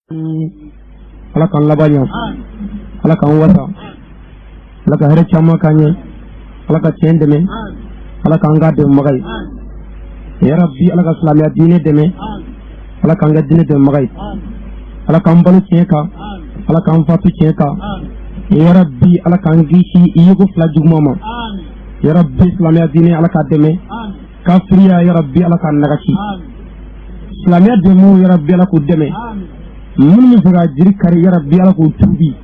Ala k'an laban ɲɛ, Ala k'an wasa, Ala ka hɛrɛ caman k'an ye, Ala ka tiɲɛ dɛmɛ, Ala k'an k'a dɛmɛbaga ye. Ya Rabbi, Ala ka silamɛya diinɛ dɛmɛ, Ala k'an ka diinɛ dɛmɛbaga ye, Ala k'an balo tiɲɛ kan, Ala k'an fatu tiɲɛ kan. Ya Rabbi, Ala k'an kisi yeko fila juguman ma. Ya Rabbi, silamɛya diinɛ, Ala k'a dɛmɛ. Kafiriya, ya Rabbi, Ala k'a nagasi. Silamɛya dɛmɛw, ya Rabbi, Ala k'u dɛmɛ. Minnu bɛ fɛ ka jiri kari, ya Rabbi, Ala k'u tuubi.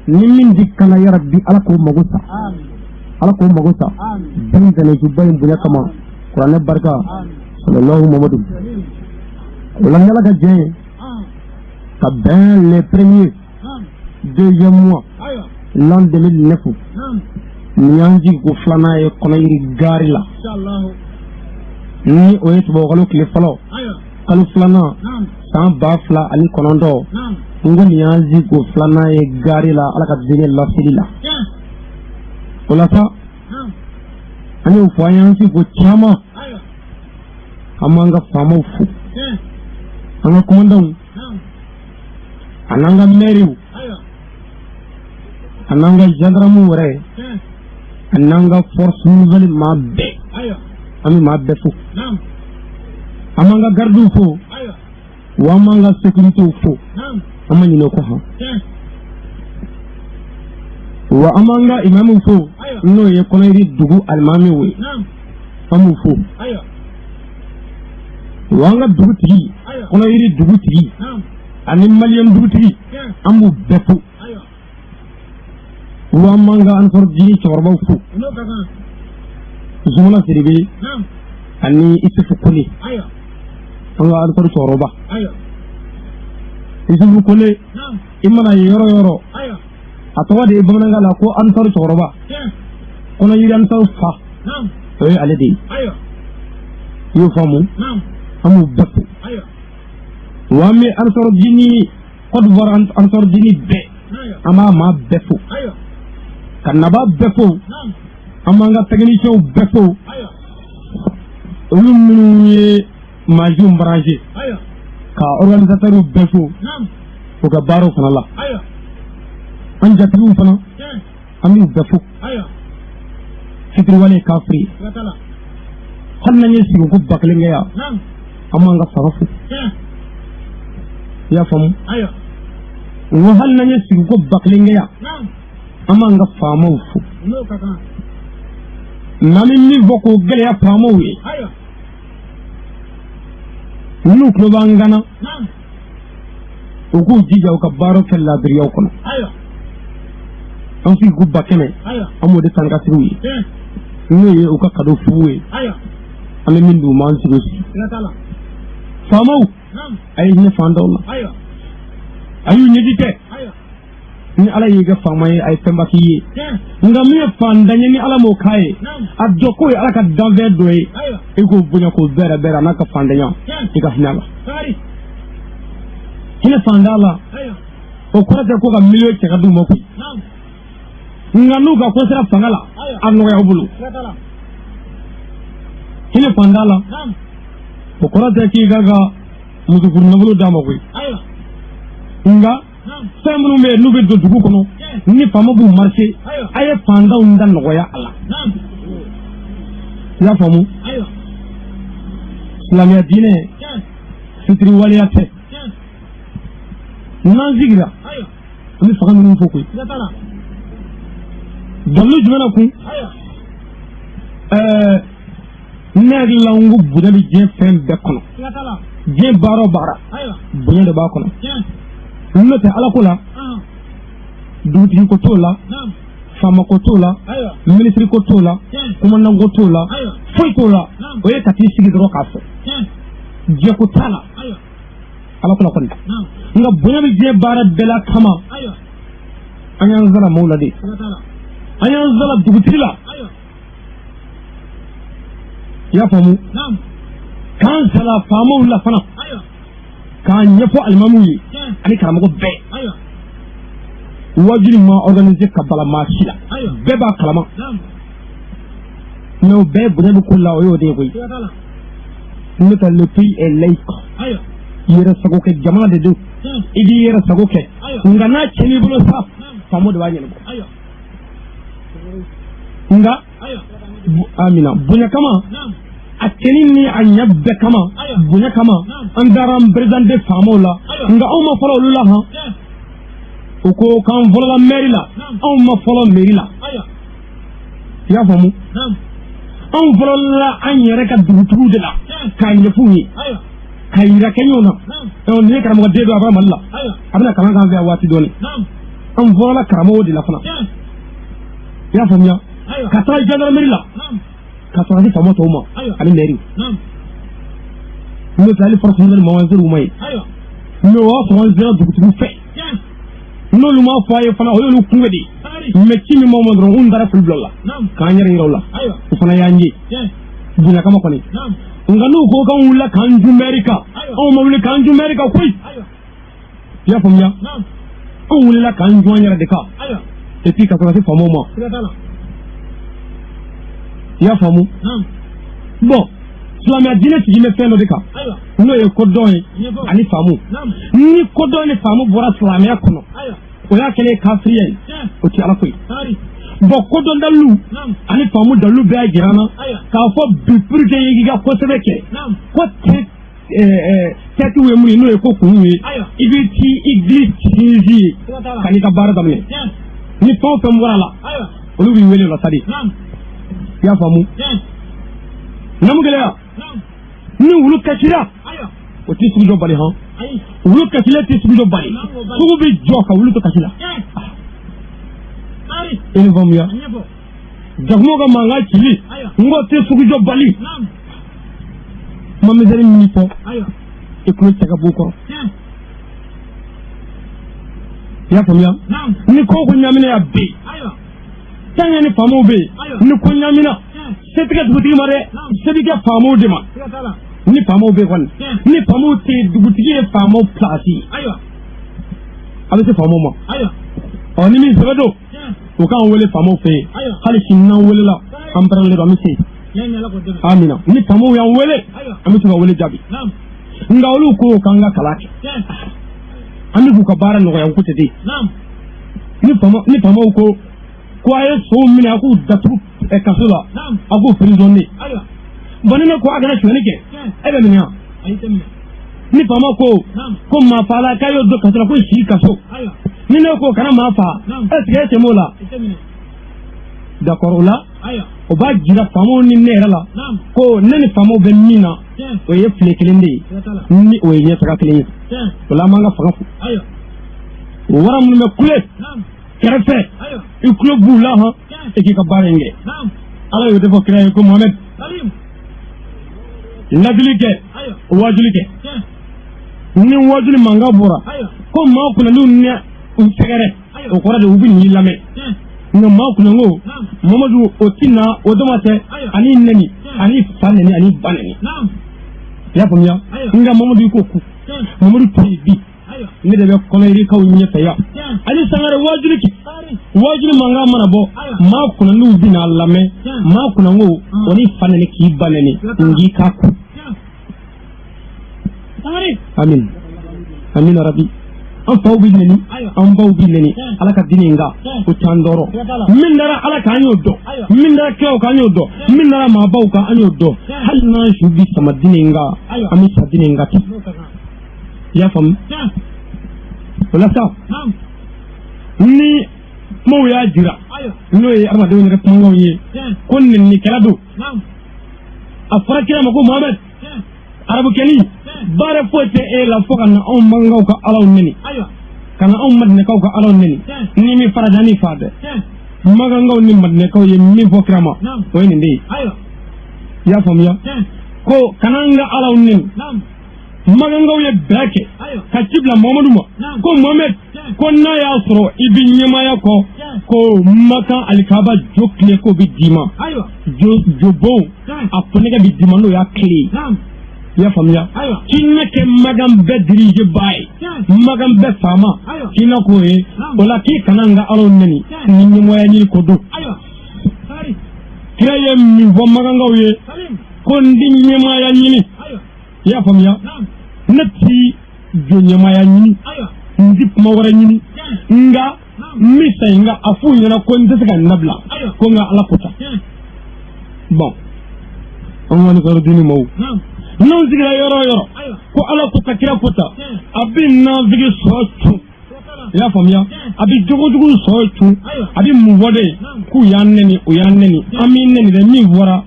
Ni min di kana, ya Rabbi, Ala k'o mago sa, Ala k'o mago sa bin tɛnɛsuba in bonya kama, kuranɛ barika, sallallahu Mamadu. O la, ni Ala ka jɛn ye, ka bɛn le premier deuxième mois l'an 2009, nin y'an jigi ko filanan ye Kɔnɔyiri gari la, ni o ye tubabukalo tile fɔlɔ, kalo filanan, san 2009. N ko nin y'an jigi ko filanan ye gari la, Ala ka diinɛ laseli la. O la sa, an y'o fɔ, an y'an sigi ko caman. An b'an ka faamaw fo, an ka kumandanw, an'an ka mɛriw, an'an ka gendarmew yɛrɛ, an'an ka force nouvelle maa bɛɛ. An bɛ maa bɛɛ fo. An b'an ka gardiw fo, wa an b'an ka sécuritéw fo, an ma ɲinɛ o kɔ han. Wa an b'an ka imamuw fo, n'o ye Kɔnɔyiri dugu alimamiw ye, an b'u fo. Wa an ka dugutigi, Kɔnɔyiri dugutigi ani maliyɛn dugutigi, an b'u bɛɛ fo. Wa an b'an ka ansar dini cɛkɔrɔbaw fo, Zumana Sidibe ani Isufu Kone, an ka ansar cɛkɔrɔba Isufu Kone. I mana ye yɔrɔ yɔrɔ, a tɔgɔ de ye bamanankan la ko ansar cɛkɔrɔba, Kɔnɔyiri ansar fa, o ye ale de ye. I y'o faamu? An b'u bɛɛ fo. Wa an bɛ ansar dini Côte d'Ivoire, ansar dini bɛɛ, an b'a maa bɛɛ fo, ka naba bɛɛ fo. An b'an ka techniciens bɛɛ fo, olu minnu ye mansinw branché, ka organisateurs bɛɛ fo u ka baaraw fana la. An jatigiw fana, an b'u bɛɛ fo. Fitiriwale ye kafiri. Hali n'an ye sigi ko 1000 kɛ yan, an b'an ka fanga fo. I y'a faamu? N ko hali n'an ye sigi ko 1000 kɛ yan, an b'an ka faamaw fo. N'an bɛ min fɔ k'o gɛlɛya faamaw ye, n'u tulo b'an kan na, u k'u jija u ka baaraw kɛ laadiriyaw kɔnɔ. An sigi ko 100 000, an b'o de tan ka sigiw ye, n'o ye u ka cadeau fu ye. An bɛ min d'u ma, an sigi sigi. Faamaw, a ye hinɛ fantanw na, a y'u ɲɛji tɛ. Ni Ala y'i kɛ faama ye, a ye fɛnba k'i ye. Nka min ye fantan ye, ni Ala m'o k'a ye, a dɔ k'o ye Ala ka danfɛn dɔ ye, i k'o bonya k'o bɛrɛ bɛrɛ a n'a ka fantanya, i ka hinɛ a la. Hinɛ fantan la, o kɔrɔ tɛ ko ka miliyɔn cɛ ka d'u ma koyi. Nka n'u ka ko sera fanga la, a nɔgɔya u bolo. Hinɛ fantan la, o kɔrɔ tɛ k'i ka muso furu nafolo d'a ma koyi. Nka fɛn minnu bɛ yen n'u bɛ don dugu kɔnɔ, ni faama b'u marché, a ye fantanw da nɔgɔya a la. I y'a faamu? Silamɛya diinɛ, fitiriwaleya tɛ. N'an sigira, an bɛ fanga minnu fɔ koyi, dalilu jumɛn na kun? Ne hakili la, n ko bonya bɛ diɲɛ fɛn bɛɛ kɔnɔ. Diɲɛ baara o baara, bonya de b'a kɔnɔ. N'o tɛ Ala ko la, dugutigi ko t'o la, faama ko t'o la, minisiri ko t'o la, commandant ko t'o la, foyi t'o la. O ye ka t'i sigi dɔrɔn k'a fɔ, jɛ ko t'a la Ala ko la kɔni. Nka bonya bɛ diɲɛ baara bɛɛ la kama, an y'an zala maaw la de, an y'an zala dugutigi la. I y'a faamu? K'an zala faamaw la fana, k'a ɲɛfɔ alimamuw ye ani karamɔgɔ bɛɛ. Wajuli ma organisé ka bala maa si la, bɛɛ b'a kalama. Mais o bɛɛ bonya bɛ ko la, o y'o de ye koyi. N'o tɛ, le pays est laïque, yɛrɛ sago kɛ jamana de don. I b'i yɛrɛ sago kɛ, nka n'a tiɲɛn'i bolo sa, faamaw de b'a ɲɛnabɔ. Nka amina, bonya kama, a cɛni ni a ɲɛ bɛɛ kama, bonya kama, an taara an présenter faamaw la. Nka anw ma fɔlɔ olu la han. U ko k'an fɔlɔla mairie la, anw ma fɔlɔ mairie la. I y'a faamu? Anw fɔlɔla an yɛrɛ ka dugutigiw de la k'a ɲɛf'u ye, ka yira kɛɲɛw na. Nin ye karamɔgɔden dɔ, a bɔra Mali la, a bɛna kalan k'an fɛ yan waati dɔɔni. An fɔlɔla karamɔgɔw de la fana. I y'a faamuya? Ka taa gendarmerie la, ka sɔrɔ di faama tɔw ma ani mairie. N'o tɛ, hali force nouvelle ma, an ser'u ma yen. Mais o y'a sɔrɔ an sera dugutigiw fɛ. N'olu m'a fɔ a ye fana, o y'olu kungo de ye. Mais ci min b'anw ma dɔrɔn, n taara fili bila o la k'an yɛrɛ yira u la. O fana y'an ye bonya kama kɔni. Nka n'u ko k'anw wulila k'an jun mairie kan, anw ma wuli k'an jun mairie kan koyi. I y'a faamuya? Anw wulila k'an jun an yɛrɛ de kan, et puis ka sɔrɔ ka se faamaw ma. I y'a faamu? Bon, silamɛya diinɛ sigi bɛ fɛn dɔ de kan, n'o ye kodɔn ye ani faamu. Ni kodɔn ni faamu bɔra silamɛya kɔnɔ, o y'a kɛlen ye kafiriya ye, o tɛ ala ko ye. Bon, kodɔn dalilu ani faamu dalilu bɛɛ y'a jira an na k'a fɔ bi, pour que i k'i ka kosɛbɛ kɛ, ko tɛtiw ye mun ye, n'o ye ko kunw ye, i bɛ t'i église sinsin ye ka n'i ka baara daminɛ. Ni fɛn o fɛn bɔra a la, olu b'i wele o la sa de. I y'a faamu? Namu gɛlɛya, ni wulu kasira, o tɛ sugu jɔ bali hɔn. Wulu kasilen tɛ sugu jɔ bali. Sugu bɛ jɔ ka wulu to kasi la. I ni faamuya? Jakumaw ka mankan cili n k'o tɛ sugu jɔ bali. Kuma misɛnnin min fɔ, i tulo cɛ ka b'o kɔrɔ. I y'a faamuya? Ni ko o ko ɲamina yan bi, tant que ni faamaw bɛ yen, ni ko ɲamina, se tɛ kɛ dugutigi ma dɛ, se bɛ kɛ faamaw de ma. Ni faamaw bɛ yen kɔni, ni faamaw tɛ yen, dugutigi ye faamaw place ye. A bɛ se faamaw ma. Ɔ, ni min sɛbɛ don, u k'an wele faamaw fɛ yen. Hali sini n'an welela, an pɛrɛnlen don, an bɛ se. Amina. Ni faamaw y'an wele, an bɛ se ka wele jaabi. Nka olu ko k'an ka kalan kɛ, an bɛ k'u ka baara nɔgɔya, ko tɛ den. Ni faamaw ko ko a ye sow minɛ, a k'u datugu kaso la, a k'u prisonnier. Bon, ni ne ko a kana sonyɛli kɛ, e bɛ minɛ wa? Ni faama ko ko maa faala k'a y'o don kaso la, ko si kaso, ni ne ko kana maa faa, est ce que e sen b'o la? D'accord, o la, o b'a jira faamaw ni ne yɛrɛ la ko ne ni faamaw bɛ min na, o ye file kelen de ye, ni o ye ɲɛtaga kelen ye. O la, an b'an ka fanga fo. O wara minnu bɛ kule kɛrɛfɛ, i tulo b'u la hɔn, e k'i ka baara in kɛ. Ala y'o de fɔ kira ye ko Mohamɛd, ladili kɛ, wajuli kɛ. Ni wajuli mankan bɔra ko maa kunnandiw ni u sɛgɛrɛ, o kɔrɔ de u bɛ n'i lamɛn. Nka maa kunnango Mamadu, o ti na o dama tɛ ani nɛni ani fa nɛni ani ba nɛni. I y'a faamuya? Nka Mamadu, i ko ku Mamadu tɛ yen bi, ne de bɛ kɔnɔyirikaw ɲɛfɛ yan. Ali Sangare, wajuli kɛ. Wajuli mankan mana bɔ, maa kunnandiw bɛ n'a lamɛn. Maa kunnango, o ni fa nɛni k'i ba nɛni, n k'i k'a ku. Amin, amin rabi. An faw bɛ nɛni, an baw bɛ nɛni Ala ka diinɛ in kan, o t'an tɔɔrɔ. Min dara Ala kan, an y'o dɔn. Min dara kiraw kan, an y'o dɔn. Min dara maabaw kan, an y'o dɔn. Hali n'an su bi sama diinɛ in kan, an bɛ sa diinɛ in kan ten. I y'a faamu? O la sa, ni kumaw y'a jira, n'o ye adamadenw yɛrɛ kumakanw ye, ko nɛninikɛla don, a fɔra kira ma ko Mohamɛd, arabukɛni, baara foyi tɛ e la fo ka na anw mankaw ka alaw nɛni, ka na anw madinɛkaw ka alaw nɛni. Ni min faraja ni fa dɛ, makankaw ni madinɛkaw ye min fɔ kira ma, o ye nin de ye. I y'a faamuya? Ko kana an ka alaw nɛni. Makankaw ye bɛɛ kɛ ka ci bila Mamadu ma ko Mohamɛd, ko n'a y'a sɔrɔ i bɛ ɲɛmaaya kɔ, ko Makan alikaba jo tile k'o bɛ d'i ma, jobon a kɔnɛgɛ bɛ d'i ma, n'o y'a tile ye. I y'a faamuya? K'i na kɛ Makan bɛɛ dirige ba ye, Makan bɛɛ faama, k'i na k'o ye. O la, k'i kana n ka alaw nɛni ni ɲɛmɔgɔya ɲini ko don. Kira ye min fɔ makankaw ye ko n ti ɲɛmaaya ɲini. I y'a faamuya? Ne ti jɔnɲɛmaaya ɲini, n ti kuma wɛrɛ ɲini, nka n bɛ sa yen, nka a f'u ɲɛna ko n tɛ se ka n dabila ko n ka Ala ko ta. Bon, an kɔni kɔrɔ dini maaw, n'anw sigira yɔrɔ o yɔrɔ ko Ala ko ta, kira ko ta, a bɛ nafigi sɔ cun. I y'a faamuya? A bɛ jogojugu sɔ cun. A bɛ mun fɔ de? K'u y'an nɛni, u y'an nɛni, an m'i nɛni dɛ. Min fɔra,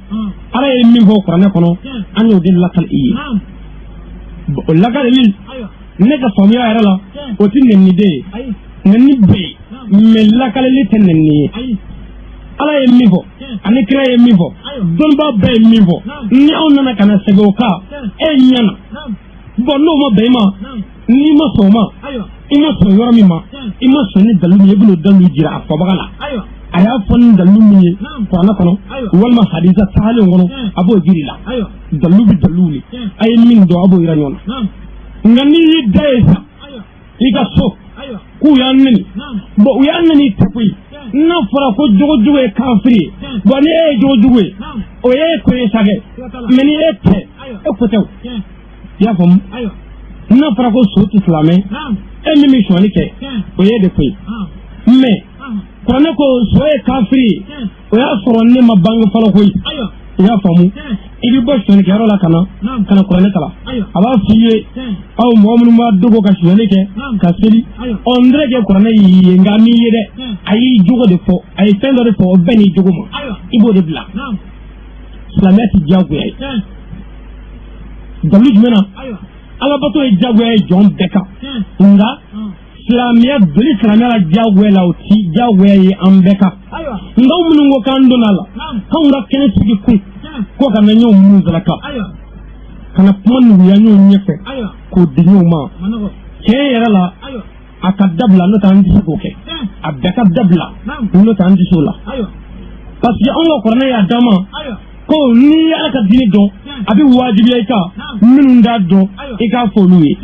Ala ye min fɔ kuranɛ kɔnɔ, an y'o de lakali i ye. O lakalili, ne ka faamuya yɛrɛ la, o tɛ nɛni de ye. Nɛni bɛ yen, mais lakalili tɛ nɛni ye. Ala ye min fɔ ani kira ye min fɔ, dɔnnibaa bɛɛ ye min fɔ, ni anw nana ka na segin o kan e ɲɛna, bon, n'o ma bɛn i ma, n'i ma sɔn o ma, i ma sɔn yɔrɔ min ma, i ma sɔn ni dalilu min ye, i bɛn'o dalilu jira a fɔbaga la. A y'a fɔ ni dalilu min ye kuranɛ kɔnɔ walima hadisa sahalen kɔnɔ, a b'o jiri la. Dalilu bɛ dalilu de, a ye min dɔn, a b'o yira ɲɔgɔn na. Nka n'i y'i da ye sa i ka so k'u y'an neni, bon, u y'an neni tɛ koyi. N'a fɔra ko jogojugu ye kafiri ye, bon, ni e ye jogojugu ye, o ye e ko ye sa kɛ, mais ni e tɛ, e ko tɛ o. I y'a faamu? N'a fɔra ko so tɛ silamɛ, e min bɛ sonyali kɛ, o ye de ko ye. Mais kuranɛ ko so ye kafiri ye, o y'a sɔrɔ ne ma bange fɔlɔ koyi. I y'a faamu? I bɛ bɔ sonyɛlikɛyɔrɔ la ka na ka na kuranɛ kalan, a b'a f'i ye aw mɔgɔ minnu b'a dogo ka sonyɛli kɛ ka seli, ɔ, n tɛ kɛ kuranɛ y'i ye, nka m'i ye dɛ, a y'i jogo de fɔ, a ye fɛn dɔ de fɔ, o bɛɛ n'i jogo ma, i b'o de bila. Silamɛya tɛ diyagoya ye. Dalilu jumɛn na? Alabato ye diyagoya ye jɔn bɛɛ kan, nka silamɛya doli, silamɛya la diyagoya la, o ti diyagoya ye an bɛɛ kan. Nka anw minnu ko k'an donna a la, k'anw ka kɛnɛ sigi kun ko ka na ɲɔgɔn minnu zalaka ka na kuma nuguya ɲɔgɔn ɲɛfɛ k'o di ɲɔgɔn ma, tiɲɛ yɛrɛ la, a ka dabila, n'o tɛ an tɛ se k'o kɛ. A bɛɛ ka dabila, n'o tɛ an tɛ se o la, parce que anw ka kuranɛ y'a d'an ma ko n'i ye Ala ka diinɛ dɔn, a bɛ wajibiya i kan, minnu t'a dɔn, i k'a fɔ olu ye.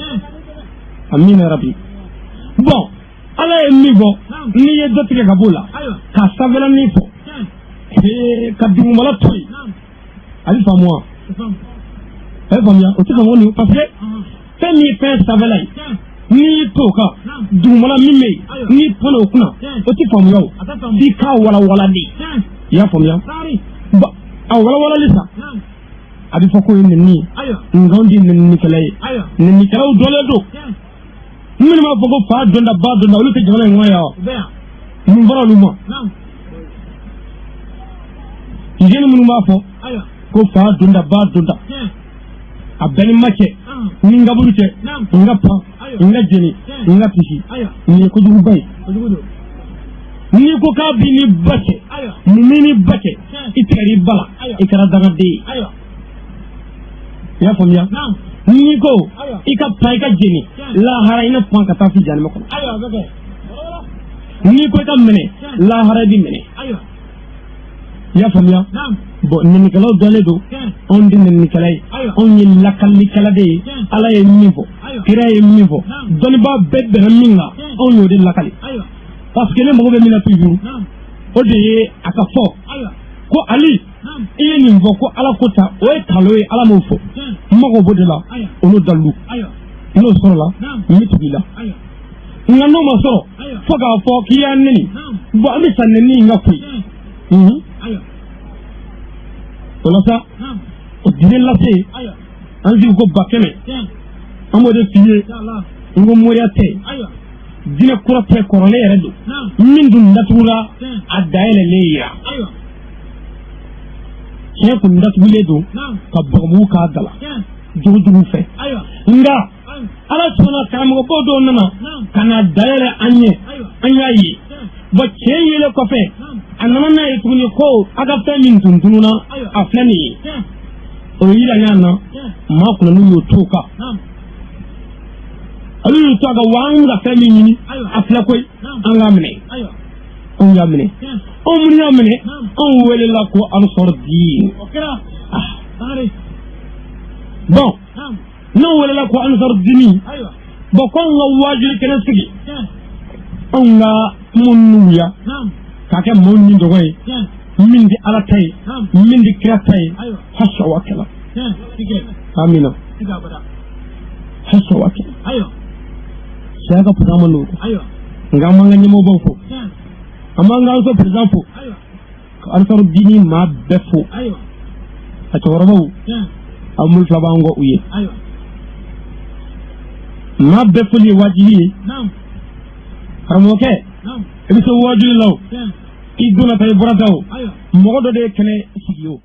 Amina rabi. Bon, Ala ye min fɔ, n'i ye dɔ tigɛ ka b'o la ka sanfɛlanin fɔ ka dugumala to yen, a bɛ faamu wa? A bɛ faamuya, o tɛ faamu nin, parce que fɛn min ye fɛn sanfɛla ye, n'i y'i to o kan, dugumala min bɛ yen, n'i panna o kunna, o tɛ faamuya. O f'i k'a walawala de. I y'a faamuya? Bon, a walawalali sa, a bɛ fɔ k'o ye nɛni ye, nka anw tɛ nɛninikɛla ye. Nɛninikɛlaw dɔlen don. Minnu b'a fɔ ko fa dɔnda, ba dɔnda, olu tɛ jamana in kɔnɔ yan wa? Mun fɔra olu ma? Jeunes minnu b'a fɔ ko fa dɔnda, ba dɔnda, a bɛɛ ni ma cɛ ni n kaburu cɛ, n ka pan, n ka jeni, n ka kisi, nin ye kojuguba ye. N'i ko k'a b'i ni ba cɛ, mun b'i ni ba cɛ? I tigɛr'i ba la, i kɛra dangaden ye. I y'a faamuya? N'i ko i ka pan, i ka jeni, lahara i na pan ka taa fi jahanama kɔnɔ. N'i ko i ka minɛ, lahara i bɛ minɛ. I y'a faamuya? Bon, nɛnikɛlaw dɔnnen don, anw tɛ nɛnikɛla ye, anw ye lakalilikɛla de ye. Ala ye min fɔ, kira ye min fɔ, dɔnnibaa bɛɛ bɛnna min kan, anw y'o de lakali, parce que ne mago bɛ min na toujours, o de ye a ka fɔ ko Ali, i ye nin fɔ ko Ala ko ta, o ye kalo ye, Ala m'o fɔ. N mago b'o de la, o n'o dalilu, n'o sɔrɔla, n bɛ tugu i la. Nka n'o ma sɔrɔ, fo k'a fɔ k'i y'a nɛni, bon, an bɛ sa nɛni in ka koyi. O la sa, o diinɛ lase an sigi ko 100 000, an b'o de f'i ye. N ko moriya tɛ, diinɛ kura tɛ, kɔrɔlen yɛrɛ don. Min dun datugura, a dayɛlɛlen yira. Tiɲɛ kun datugulen don ka bɔgɔmugu k'a da la jugujugu fɛ, nka Ala sɔnna, karamɔgɔbaw dɔw nana ka na dayɛlɛ an ɲɛ, an y'a ye. Bon, tiɲɛ yelen kɔfɛ, a nana n'a ye tuguni ko a ka fɛn min tun tununa, a filɛ nin ye. O yira ɲɔgɔn na, maa kunna y'o to kan, olu y'u to a kan wa. An ka fɛn min ɲini, a filɛ koyi, an k'a minɛ. Anw y'a minɛ, anw minnu y'a minɛ, anw welela ko Ansar Dine. Bon, n'anw welela ko Ansar Dine, bon, ko anw ka waajuli kɛnɛ sigi, anw ka kuma nuguya k'a kɛ maaw ni dɔgɔ ye, min tɛ Ala ta ye, min tɛ kira ta ye, hasa wa kɛla amina. Hasa waati saya ka fisa ma n'o nka an b'an ka ɲɛmɔgɔbaw fo, an b'an ka ansar président fo, ka ansaru dini maa bɛɛ fo, a cɛkɔrɔbaw, an bolo fila b'an kɔ u ye. Maa bɛɛ foli ye wajibi ye. Karamɔgɔkɛ, i bɛ se waajuli la o, i donna ta, i bɔra ta o, mɔgɔ dɔ de ye kɛnɛ sigi o.